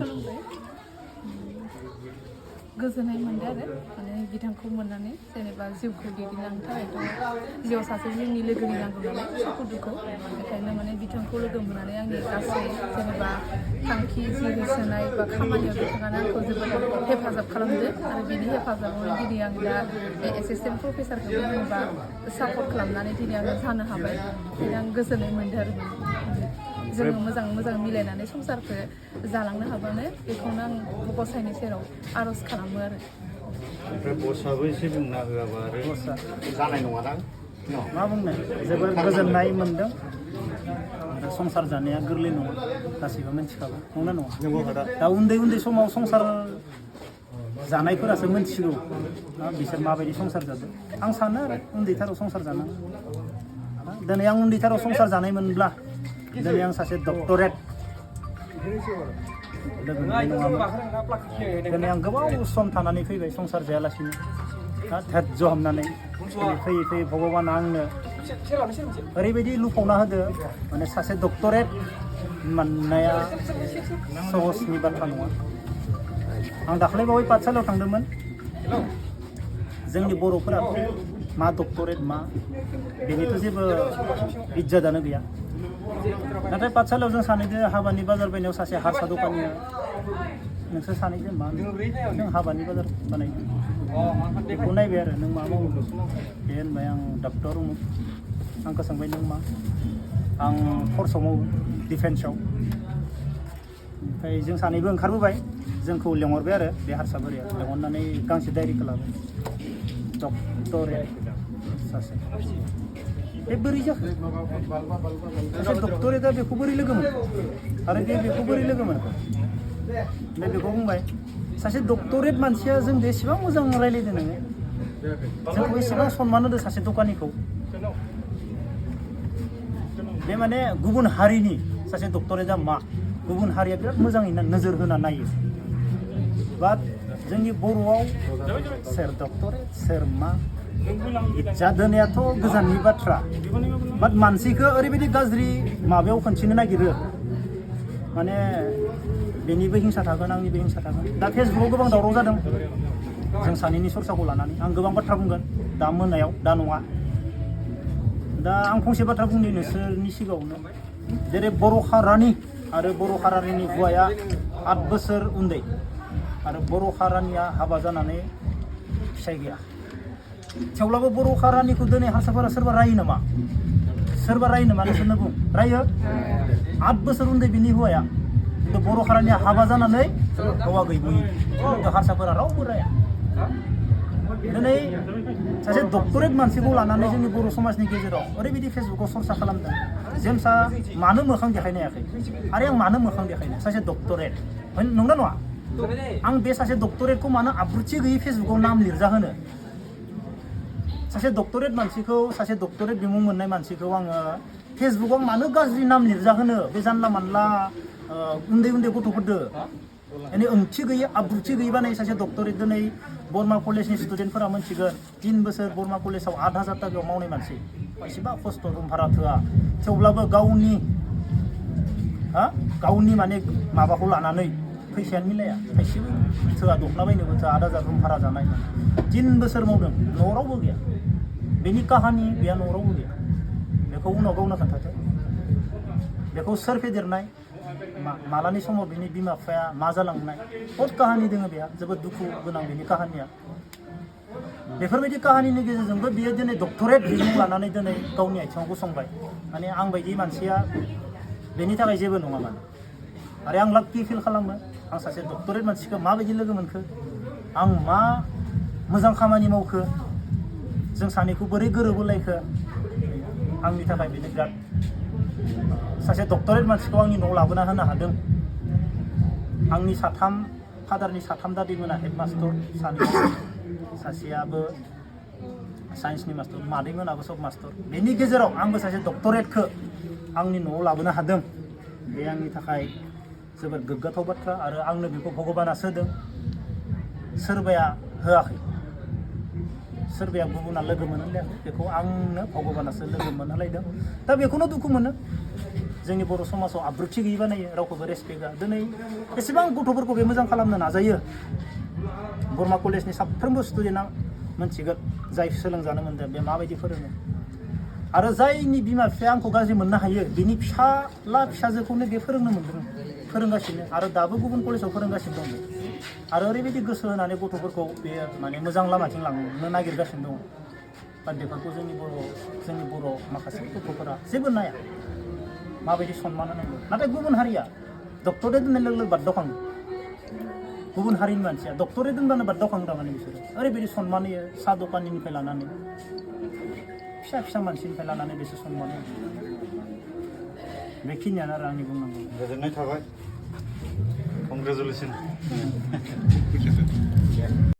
खुलुमबाय गोजोननाय मोनदों आरो माने बिथांखौ मोननानै जेनेबा जिउखौ दैदेनलांनो थाखायथ' जिउआव सासे जिउनि लोगोनि नांगौ नालाय सुखु दुखु बेखायनो माने बिथांखौ लोगो मोननानै आंनि गासै जेनेबा थांखि जि होसोनाय बा खामानियाव बिथाङानो आंखौ जोबोद हेफाजाब खालामदो आरो बिनि हेफाजाबावनो दिनै आं दा बे एसिस्टेन्ट प्रफेसारखौबो जेनेबा सापर्ट खालामनानै दिनै आङो जानो हाबाय बेखायनो आं गोजोननाय मोनदों आरो जोङो मोजां मिलायनानै संसारखौ जालांनो हाबानो बेखौनो आं गसाइनि सेराव आर'ज खालामो आरो ओमफ्राय बसआबो एसे बुंना होआबा आरो बसआ जानाय नङादां मा बुंनो जोबोर गोजोननाय मोनदों संसार जानाया गोरलै नङा गासैबो मिथिखागौ नंना नङा दा उन्दै समाव संसार जानायफोरासो मिथिगौ बिसोर माबायदि संसार जादों आं सानो आरो उन्दैथाराव संसार जानांगौ दिनै आं उन्दैथाराव संसार जानाय मोनब्ला दिनै आं सासे डक्टरेट लोगो मोननाय नङामोन दिनै आं गोबाव सम थानानै फैबाय संसार जायालासिनो धैर्य हमनानै फैयै भगबाना आंनो ओरैबायदि लुफावना होदो माने सासे डक्टरेट मोननाया सहसनि बाथ्रा नङा आं दाख्लै बावै पाठसालायाव थांदोंमोन जोंनि बर'फोरा मा डक्टरेट मा बेनिथ' जेबो इज्जतआनो गैया नाथाय पाठसालायाव जों सानैजों हाबानि बाजार बायनायाव सासे हारसा दखानिया नोंसोर सानैजों मा नों हाबानि बाजार बानायदों बेखौ नायबाय आरो नों मा मावो बे होनबाय आं डक्टर उमुक आंखौ सोंबाय नों मा आं फर्सआव मावो डिफेन्सआव ओमफ्राय जों सानैबो ओंखारबोबाय जोंखौ लेंहरबाय आरो बे हारसा बोराया लेंहरनानै गांसे डायरिखौ लाबाय डक्टरेट सासे बे बोरै जाखो सासे डक्टरेटआ बेखौ बोरै लोगो मोनो आरो बेखौ बोरै लोगो मोनो ओमफ्राय बेखौ बुंबाय सासे डक्टरेट मानसिया जों एसेबां मोजां रायज्लायदों नोङो जोंखौ एसेबां सनमान होदो सासे दखानिखौ बे माने गुबुन हारिनि सासे डक्टरेटआ मा गुबुन हारिया बिराद मोजाङै नोजोर होना नायो बाट जोंनि बर'आव सोर डक्टरेट सोर मा इज्जा दोननायाथ' गोजाननि बाथ्रा बाट मानसिखौ ओरैबायदि गाज्रि माबायाव खिन्थिनो नागिरो माने बेनिबो हिंसा थागोन आंनिबो हिंसा थागोन दा फेसबुकाव गोबां दावराव जादों जों सानैनि सरसाखौ लानानै आं गोबां बाथ्रा बुंगोन दा मोनायाव दा नङा दा आं फंसे बाथ्रा बुंनि नोंसोरनि सिगाङावनो जेरै बर' हारानि आरो बर' हारानिनि हौवाया 8 बोसोर उन्दै आरो बर' हारानिया हाबा जानानै फिसाय गैया थेवब्लाबो बर' हारानिखौ दिनै हारसाफोरा सोरबा रायो नामा नोंसोरनो बुं रायो 8 बोसोर उन्दै बिनि हौवाया खिन्थु बर' हारानिया हाबा जानानै हौवा गैबोयो खिन्थु हारसाफोरा रावबो राया दिनै सासे डक्टरेट मानसिखौ लानानै जोंनि बर' समाजनि गेजेराव ओरैबायदि फेसबुकाव सरसा खालामदों जेमसा मानो मोखां देखायनो हायाखै आरो आं मानो मोखां देखायनो सासे डक्टरेट नंना नङा आं बे सासे डक्टरेटखौ मानो आब्रुथि गैयै फेसबुकाव नाम लिरजाहोनो सासे डक्टरेट मानसिखौ सासे डक्टरेट बिमुं मोननाय मानसिखौ आङो फेसबुकाव मानो गाज्रि नाम लिरजाहोनो बे जानला मानला उन्दै गथ'फोरदो माने ओंथि गैयै आब्रुथि गैयै बानाय सासे डक्टरेट दिनै बरमा कलेजनि स्टुडेन्टफोरा मोनथिगोन 3 बोसोर बरमा कलेजाव 8,000 थाखायाव मावनाय मानसि एसेबां खस्थ' रुम भारा थोआ थेवब्लाबो गावनि माने माबाखौ लानानै फैसायानो मिलाया थाइसेबो थोआ दखना बायनोबो थोआ 8,000 रुम भारा जानाय 3 बोसोर मावदों न'आव रावबो गैया बेनि काहानि गैया न'आव रावबो गैया बेखौ उनाव गावनो खोन्थाथों बेखौ सोर फेदेरनाय मालानि समाव बिनि बिमा बिफाया मा जालांनाय बहुद काहानि दङ बेहा जोबोद दुखु गोनां बेनि काहानिया बेफोरबायदि काहानिनि गेजेरजोंबो बियो दिनै डक्टरेट बिमुं लानानै दिनै गावनि आथिङाव गसंबाय माने आं बायदि मानसिया बेनि थाखाय जेबो नङामोन आरो आं लाक्कि फिल खालामो आं सासे डक्टरेट मानसिखौ माबायदि लोगो मोनखो आं मा मोजां खामानि मावखो जों सानैखौ बोरै गोरोबोलायखो आंनि थाखाय बेनो बिराद सासे डक्टरेट मानसिखौ आंनि न'आव लाबोना होनो हादों आंनि फादारनि 3 दादैमोना हेडमास्टर सासेयाबो साइन्सनि मास्टर मादैमोनाबो सब मास्टर बेनि गेजेराव आंबो सासे डक्टरेटखौ आंनि न'आव लाबोनो हादों बे आंनि थाखाय जोबोद गोग्गाथाव बाथ्रा आरो आंनो बेखौ भगबाना होदों सोरबाया होआखै सोरबाया गुबुना लोगो मोनहोलायाखै बेखौ आंनो भगबानासो लोगो मोनहोलायदों दा बेखौनो दुखु मोनो जोंनि बर' समाजाव आब्रुथि गैयै बानायो रावखौबो रेसपेक्ट होआ दिनै एसेबां गथ'फोरखौ बे मोजां खालामनो नाजायो बरमा कलेजनि साफ्रोमबो स्टुडेन्टआ मोनथिगोन जाय सोलोंजानो मोनदों बे माबायदि फोरोङो आरो जायनि बिमा बिफाया आंखौ गाज्रि मोननो हायो बिनि फिसाला फिसाजोखौनो बे फोरोंनो मोनदों फोरोंगासिनो आरो दाबो गुबुन कलेजाव फोरोंगासिनो दं आरो ओरैबायदि गोसो होनानै गथ'फोरखौ बे माने मोजां लामाथिं लांनो नागिरगासिनो दं बाट बेफोरखौ जोंनि बर' माखासे गथ'फोरा जेबो नाया माबायदि सनमान होनांगौ नाथाय गुबुन हारिया डक्टरेट दोननाय लोगो लोगो बारदावखाङो गुबुन हारिनि मानसिया डक्टरेट दोनबानो बारदावखाङो थारमाने बिसोरो ओरैबायदि सनमान होयो साहा दखाननिफ्राय लानानै फिसा मानसिनिफ्राय लानानै बिसोर सनमान होयो बेखिनियानो आरो आंनि बुंनांगौ गोजोननाय थाबाय कंग्रेसुलेसन